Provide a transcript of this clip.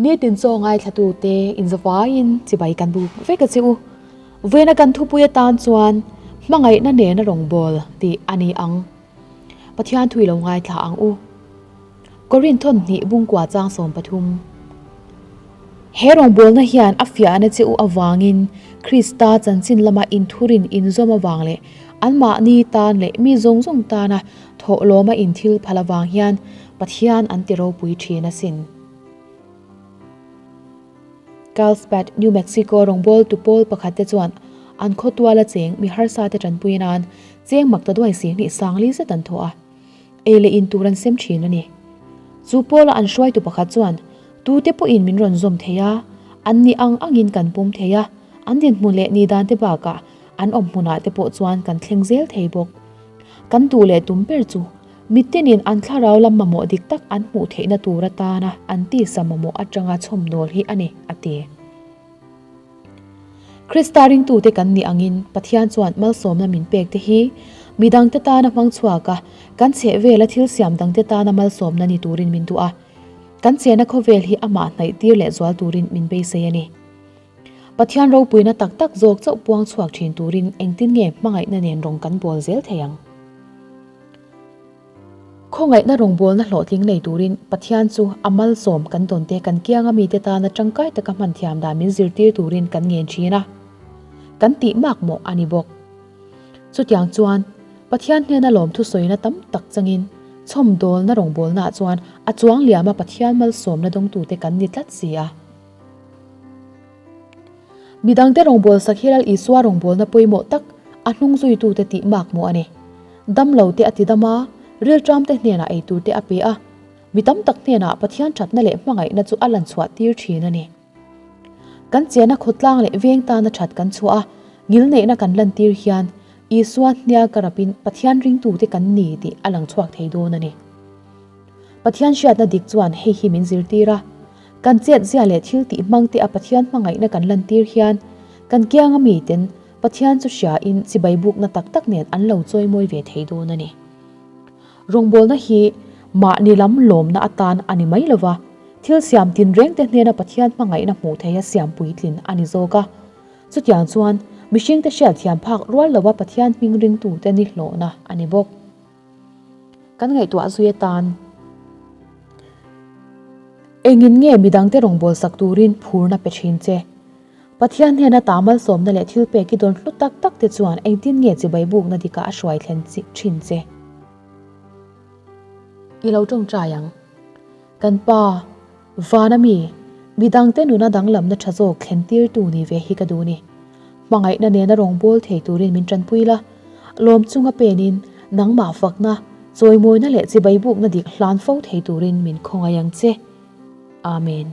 Nitin chaw ngaithlatute inzavaiin chibai kan buk vek a che u. Vawiina kan thupui atan chuan hmangaihna nena rawngbâwl tih a ni ang. Pathian thui lo ngaithla ang u. Korinth thawmhnih bungkua chang 13. He rawngbawlna hian a fiahna che u avangin Krista chanchin lama inthurin inzawm avang leh anmahni tan leh mi zawng zawng tana thawhlawma inthil phal avang hian Pathian an ti ropui thin asin. Carlsbad, New Mexico rawngbawltu pawl pakhat te chuan an khawtuala cheng mi harsa te tanpui nan cheng mak ta duai si hnih sangli zet an thawh a, ei leh in tur an sem thin a ni. Chu pawla an hruaitu pakhat chuan, Tute pawhin min rawn zawm thei a, an ni ang angin kan pawm thei a, an dinhmun leh ni dan te bakah an awm hmunah te pawh chuan kan thleng zel thei bawk. Kan duh leh tum ber chu Mitinin an thlarau lam mamawh dik tak an hmuh theihna tur atana an tisa mamawh atanga chhawmdawl hi a ni, a ti. Krista ringtute kan nih angin Pathian chuan malsawmna min pek te hi midangte tana hmang chhuak a, kan chhehvela thil siam dangte tana malsawmna ni turin min duh a. Kan chena khawvel hi amah hnaih tir leh zual turin min beisei a ni. Pathian ropuina tak tak zawk chauh puang chhuak thin turin engtin nge hmangaihna nen rawng kan bawl zel thei ang? Khawngaihna rawngbawlna hlawhtling nei turin Pathian chu a malsawm kan dawnte kan kianga mite tana tangkai taka hman thiam dan min zirtir turin kan ngen thin a, kan tih mak mawh a ni bawk. Chutiang chuan Pathian hnena lawmthu sawina tam tak changin chhawmdawlna rawngbawlnaah chuan a chuang liama Pathian malsawmna dawngtute kan ni tlat si a. Midangte rawngbâwl sak hi Lal Isua rawngbâwlna pawimawh tak a hnung zuitute tih mak hmuh a ni. Damlote a tidam a, rilṭamte hnenah eiturte a pe a, mi tam tak hnenah Pathian ṭhatna leh hmangaihna chu a lan chhuah tir ṭhin a ni. Kan chena khawtlang leh veng tana ṭhat kan chhuah a, ngilneihna kan lantir hian Isua hnial ka rapin Pathian ringtute kan ni tih a lang chhuak thei dawn a ni. Pathian hriatna dik chuan hei hi min zirtir a, Kan chet zia leh thil tih hmang te a Pathian hmangaihna kan lantir hian kan kianga miten Pathian chu hria in chibai bukna tak tak nen an lo chawimawi ve thei dawn a ni. Rawngbawlna hi mahni lam lawmna atan a ni mai lova, thil siam tinreng te hnena Pathian hmangaihna hmuh theiha siam puitlin a ni zawk a. Chutiang chuan mihringte hriatthiam phak rual lova Pathian hming ringtute ni hlawhna a ni bawk. Kan ngaihtuah zui atan engin nge midangte rawngbâwl sak turin phurna pe thin che? Pathian hnena ta malsawmna leh thilpek i dawn hlu tak tak te chuan engtin nge chibai bukna dikah a hruai thlen thin che? I lo tawngtai ang. Kan Pa, vana mi, midangte nuna danglamna tha zawk thlen tirtu ni ve hi ka duh ni. Hmangaihna nena rawngbâwl thei turin min tanpui la, lawm chunga penin nangmah fakna, chawimawina leh chibai bukna dik hlan fo thei turin min khawngaih ang che. Amen.